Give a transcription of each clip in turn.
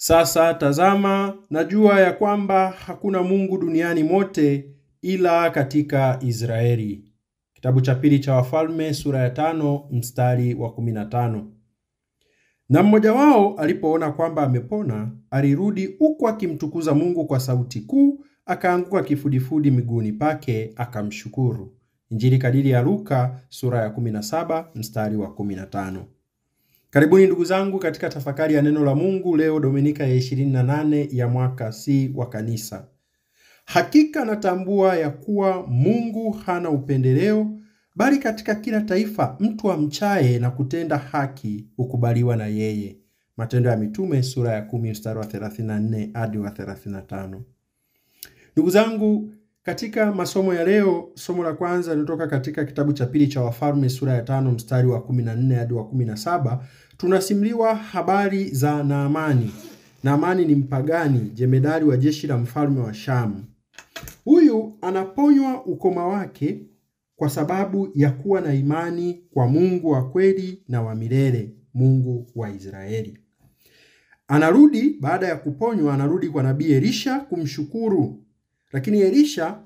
Sasa tazama, najua ya kwamba hakuna Mungu duniani mote ila katika Israeli. Kitabu cha pili cha Wafalme sura ya 5 mstari wa 15. Na mmoja wao alipoona kwamba amepona, alirudi huku akimtukuza Mungu kwa sauti kuu, akaanguka kifudifudi miguuni pake akamshukuru. Injili kadiri ya Luka sura ya 17 mstari wa 15. Karibuni ndugu zangu katika tafakari ya neno la Mungu leo Dominika ya 28 ya mwaka C wa Kanisa. Hakika natambua ya kuwa Mungu hana upendeleo, bali katika kila taifa mtu amchaye na kutenda haki hukubaliwa na yeye. Matendo ya Mitume sura ya 10 mstari wa 34 hadi wa 35. Ndugu zangu, katika masomo ya leo, somo la kwanza linatoka katika kitabu cha pili cha Wafalme sura ya 5 mstari wa 14 hadi wa 17. Tunasimuliwa habari za Naamani. Naamani ni mpagani, jemedari wa jeshi la mfalme wa Shamu. Huyu anaponywa ukoma wake kwa sababu ya kuwa na imani kwa Mungu wa kweli na wa milele, Mungu wa Israeli. Anarudi baada ya kuponywa, anarudi kwa nabii Elisha kumshukuru. Lakini Elisha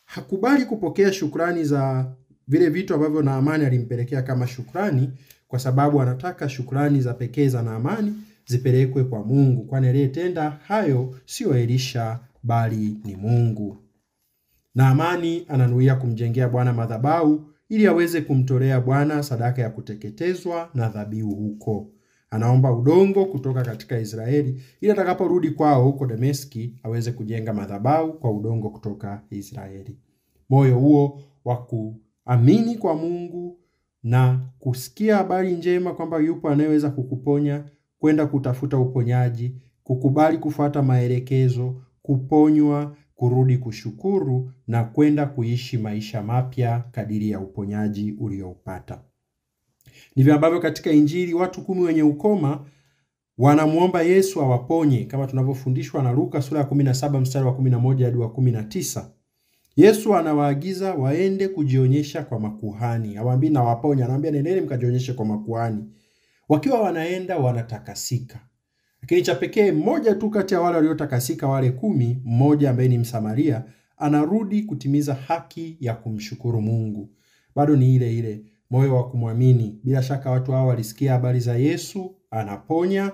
hakubali kupokea shukrani za vile vitu ambavyo Naamani alimpelekea kama shukrani, kwa sababu anataka shukrani za pekee za Naamani zipelekwe kwa Mungu, kwani aliyetenda hayo sio Elisha bali ni Mungu. Naamani ananuia kumjengea Bwana madhabahu ili aweze kumtolea Bwana sadaka ya kuteketezwa na dhabihu huko. Anaomba udongo kutoka katika Israeli ili atakaporudi kwao huko Dameski aweze kujenga madhabahu kwa udongo kutoka Israeli. Moyo huo wa kuamini kwa Mungu na kusikia habari njema kwamba yupo anayeweza kukuponya, kwenda kutafuta uponyaji, kukubali kufuata maelekezo, kuponywa, kurudi kushukuru na kwenda kuishi maisha mapya kadiri ya uponyaji ulioupata. Ndivyo ambavyo katika Injili watu 10 wenye ukoma wanamuomba Yesu awaponye kama tunavyofundishwa na Luka sura ya 17 mstari wa 11 hadi wa 19. Yesu anawaagiza waende kujionyesha kwa makuhani. Hawaambii na waponya, anawaambia nendeni mkajionyeshe kwa makuhani. Wakiwa wanaenda wanatakasika. Lakini cha pekee mmoja tu kati ya wale waliotakasika, wale 10, mmoja ambaye ni Msamaria, anarudi kutimiza haki ya kumshukuru Mungu. Bado ni ile ile moyo wa kumwamini. Bila shaka watu hao walisikia habari za Yesu anaponya,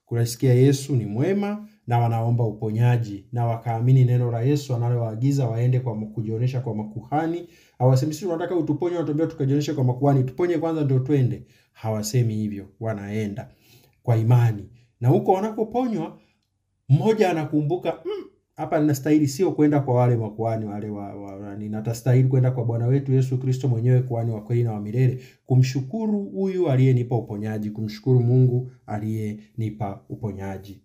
kulisikia Yesu ni mwema, na wanaomba uponyaji, na wakaamini neno la Yesu analowaagiza waende kwa kujionyesha kwa makuhani. Hawasemi sisi tunataka utuponye, wanatuambia tukajionyeshe kwa makuhani, tuponye kwanza ndio twende. Hawasemi hivyo, wanaenda kwa imani. Na huko wanapoponywa, mmoja anakumbuka, hapa ninastahili sio kwenda kwa wale makuhani wale wa ninatastahili kwenda kwa Bwana wetu Yesu Kristo mwenyewe, kuhani wa kweli na wa milele, kumshukuru huyu aliyenipa uponyaji, kumshukuru Mungu aliyenipa uponyaji.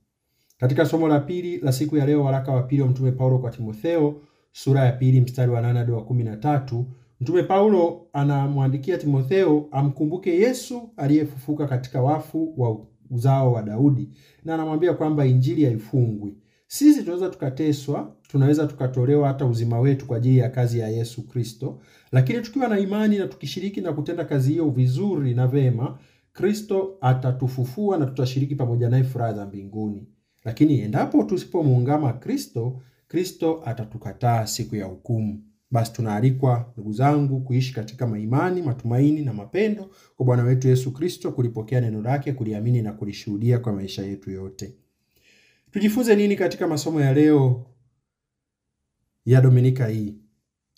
Katika somo la pili la siku ya leo, waraka wa pili wa Mtume Paulo kwa Timotheo sura ya 2 mstari wa 8 hadi wa 13, Mtume Paulo anamwandikia Timotheo amkumbuke Yesu aliyefufuka katika wafu wa uzao wa Daudi, na anamwambia kwamba Injili haifungwi. Sisi tunaweza tukateswa, tunaweza tukatolewa hata uzima wetu kwa ajili ya kazi ya Yesu Kristo, lakini tukiwa na imani na tukishiriki na kutenda kazi hiyo vizuri na vema, Kristo atatufufua na tutashiriki pamoja naye furaha za mbinguni. Lakini endapo tusipomuungama Kristo, Kristo atatukataa siku ya hukumu. Basi tunaalikwa ndugu zangu kuishi katika imani, matumaini na mapendo kwa Bwana wetu Yesu Kristo, kulipokea neno lake, kuliamini na kulishuhudia kwa maisha yetu yote. Tujifunze nini katika masomo ya leo ya Dominika hii?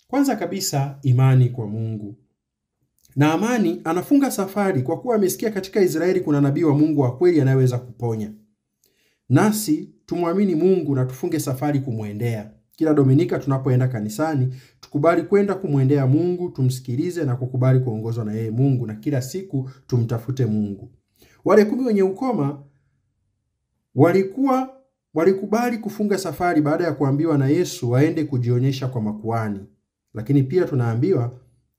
Kwanza kabisa, imani kwa Mungu. Naamani anafunga safari kwa kuwa amesikia katika Israeli kuna nabii wa Mungu wa kweli anayeweza kuponya. Nasi tumwamini Mungu na tufunge safari kumwendea. Kila Dominika tunapoenda kanisani, tukubali kwenda kumwendea Mungu, tumsikilize na kukubali kuongozwa na yeye Mungu, na kila siku tumtafute Mungu. Wale 10 wenye ukoma walikubali kufunga safari baada ya kuambiwa na Yesu waende kujionyesha kwa makuhani. Lakini pia tunaambiwa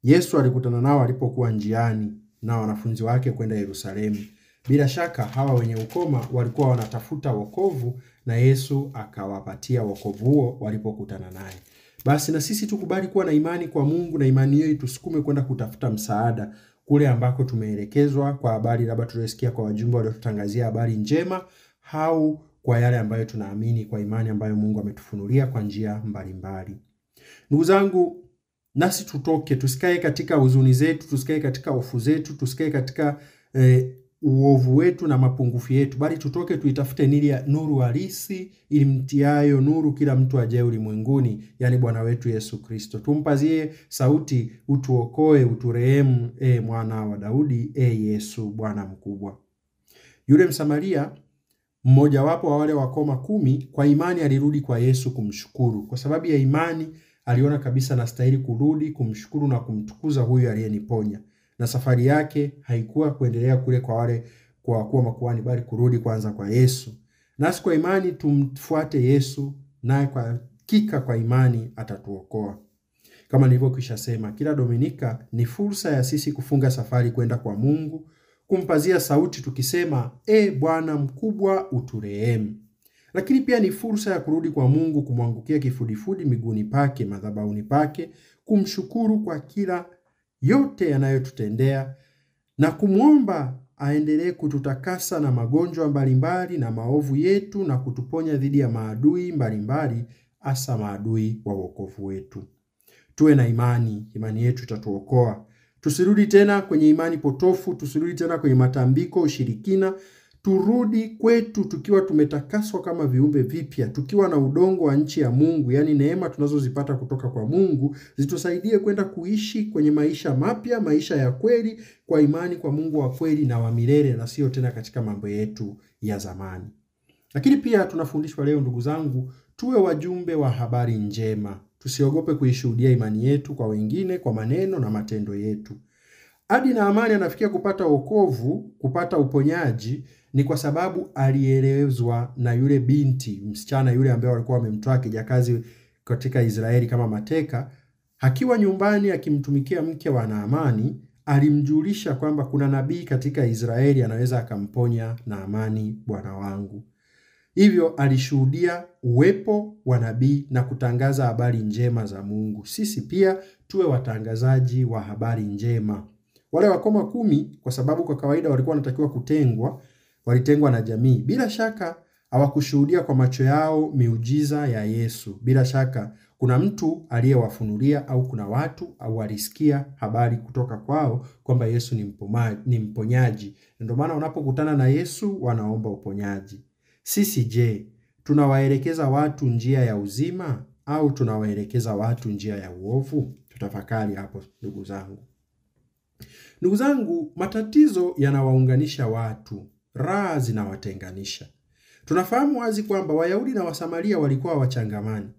Yesu alikutana nao alipokuwa njiani na wanafunzi wake kwenda Yerusalemu. Bila shaka hawa wenye ukoma walikuwa wanatafuta wokovu na Yesu akawapatia wokovu huo walipokutana naye. Basi na sisi tukubali kuwa na imani kwa Mungu, na imani hiyo itusukume kwenda kutafuta msaada kule ambako tumeelekezwa kwa habari labda tuliyosikia kwa wajumbe waliotutangazia habari njema, au kwa yale ambayo tunaamini, kwa imani ambayo Mungu ametufunulia kwa njia mbalimbali. Ndugu zangu, nasi tutoke, tusikae katika huzuni zetu, tusikae katika hofu zetu, tusikae katika uovu wetu na mapungufu yetu, bali tutoke tuitafute nuru halisi ilimtiayo nuru kila mtu ajaye ulimwenguni, yani Bwana wetu Yesu Kristo. Tumpazie sauti, utuokoe, uturehemu, mwana wa Daudi, Yesu Bwana mkubwa. Yule Msamaria, mmoja wapo wa wale wakoma 10, kwa imani alirudi kwa Yesu kumshukuru. Kwa sababu ya imani aliona kabisa nastahili kurudi kumshukuru na kumtukuza huyu aliyeniponya. Na safari yake haikuwa kuendelea kule kwa wale kwa kuwa makuhani, bali kurudi kwanza kwa Yesu. Nasi kwa imani tumfuate Yesu, naye kwa hakika kwa imani atatuokoa. Kama nilivyokwisha sema, kila Dominika ni fursa ya sisi kufunga safari kwenda kwa Mungu, kumpazia sauti tukisema, Bwana mkubwa uturehemu. Lakini pia ni fursa ya kurudi kwa Mungu, kumwangukia kifudifudi miguuni pake, madhabahuni pake, kumshukuru kwa kila yote yanayotutendea na kumwomba aendelee kututakasa na magonjwa mbalimbali na maovu yetu na kutuponya dhidi ya maadui mbalimbali, hasa maadui wa wokovu wetu. Tuwe na imani, imani yetu itatuokoa. Tusirudi tena kwenye imani potofu, tusirudi tena kwenye matambiko, ushirikina. Turudi kwetu tukiwa tumetakaswa kama viumbe vipya, tukiwa na udongo wa nchi ya Mungu, yani neema tunazozipata kutoka kwa Mungu zitusaidie kwenda kuishi kwenye maisha mapya, maisha ya kweli, kwa imani kwa Mungu wa kweli na wa milele, na sio tena katika mambo yetu ya zamani. Lakini pia tunafundishwa leo, ndugu zangu, tuwe wajumbe wa habari njema. Tusiogope kuishuhudia imani yetu kwa wengine kwa maneno na matendo yetu. Hadi Naamani anafikia kupata wokovu, kupata uponyaji, ni kwa sababu alielezwa na yule binti, msichana yule ambaye walikuwa wamemtoa kijakazi katika Israeli kama mateka. Akiwa nyumbani akimtumikia mke wa Naamani, alimjulisha kwamba kuna nabii katika Israeli anaweza akamponya Naamani bwana wangu. Hivyo alishuhudia uwepo wa nabii na kutangaza habari njema za Mungu. Sisi pia tuwe watangazaji wa habari njema. Wale wakoma 10, kwa sababu kwa kawaida walikuwa wanatakiwa kutengwa, walitengwa na jamii. Bila shaka hawakushuhudia kwa macho yao miujiza ya Yesu. Bila shaka kuna mtu aliyewafunulia au kuna watu au walisikia habari kutoka kwao kwamba Yesu ni mponyaji. Ndio maana unapokutana na Yesu wanaomba uponyaji. Sisi je, tunawaelekeza watu njia ya uzima au tunawaelekeza watu njia ya uovu? Tutafakari hapo, ndugu zangu. Ndugu zangu, matatizo yanawaunganisha watu, raha zinawatenganisha. Tunafahamu wazi kwamba Wayahudi na Wasamaria walikuwa wachangamani.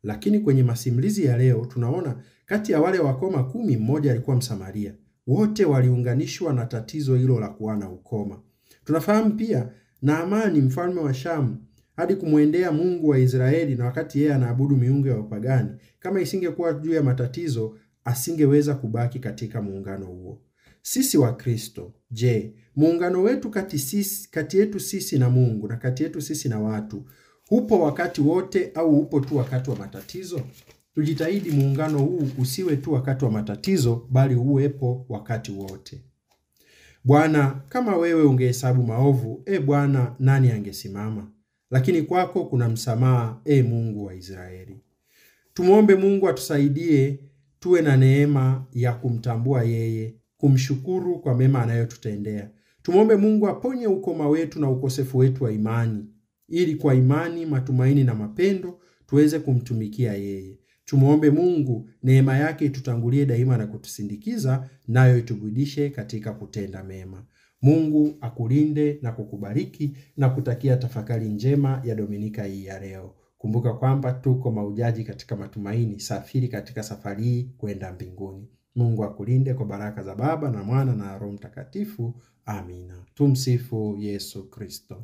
Lakini kwenye masimulizi ya leo tunaona kati ya wale wakoma 10, mmoja alikuwa Msamaria. Wote waliunganishwa na tatizo hilo la kuwa na ukoma. Tunafahamu pia Naamani mfalme wa Shamu hadi kumwendea Mungu wa Israeli, na wakati yeye anaabudu miungu ya wapagani, kama isingekuwa juu ya matatizo asingeweza kubaki katika muungano huo. Sisi wa Kristo, je, muungano wetu kati yetu sisi na Mungu na kati yetu sisi na watu upo wakati wote au upo tu wakati wa matatizo? Tujitahidi muungano huu usiwe tu wakati wa matatizo, bali uwepo wakati wote. Bwana, kama wewe ungehesabu maovu, Bwana, nani angesimama? Lakini kwako kuna msamaha, Mungu wa Israeli. Tumuombe Mungu atusaidie tuwe na neema ya kumtambua yeye, kumshukuru kwa mema anayotutendea. Tumuombe Mungu aponye ukoma wetu na ukosefu wetu wa imani, ili kwa imani, matumaini na mapendo tuweze kumtumikia yeye. Tumuombe Mungu neema yake itutangulie daima na kutusindikiza, nayo itubidishe katika kutenda mema. Mungu akulinde na kukubariki na kutakia tafakari njema ya Dominika hii ya leo. Kumbuka kwamba tuko mahujaji katika matumaini, safiri katika safari hii kwenda mbinguni. Mungu akulinde kwa baraka za Baba na Mwana na Roho Mtakatifu. Amina. Tumsifu Yesu Kristo.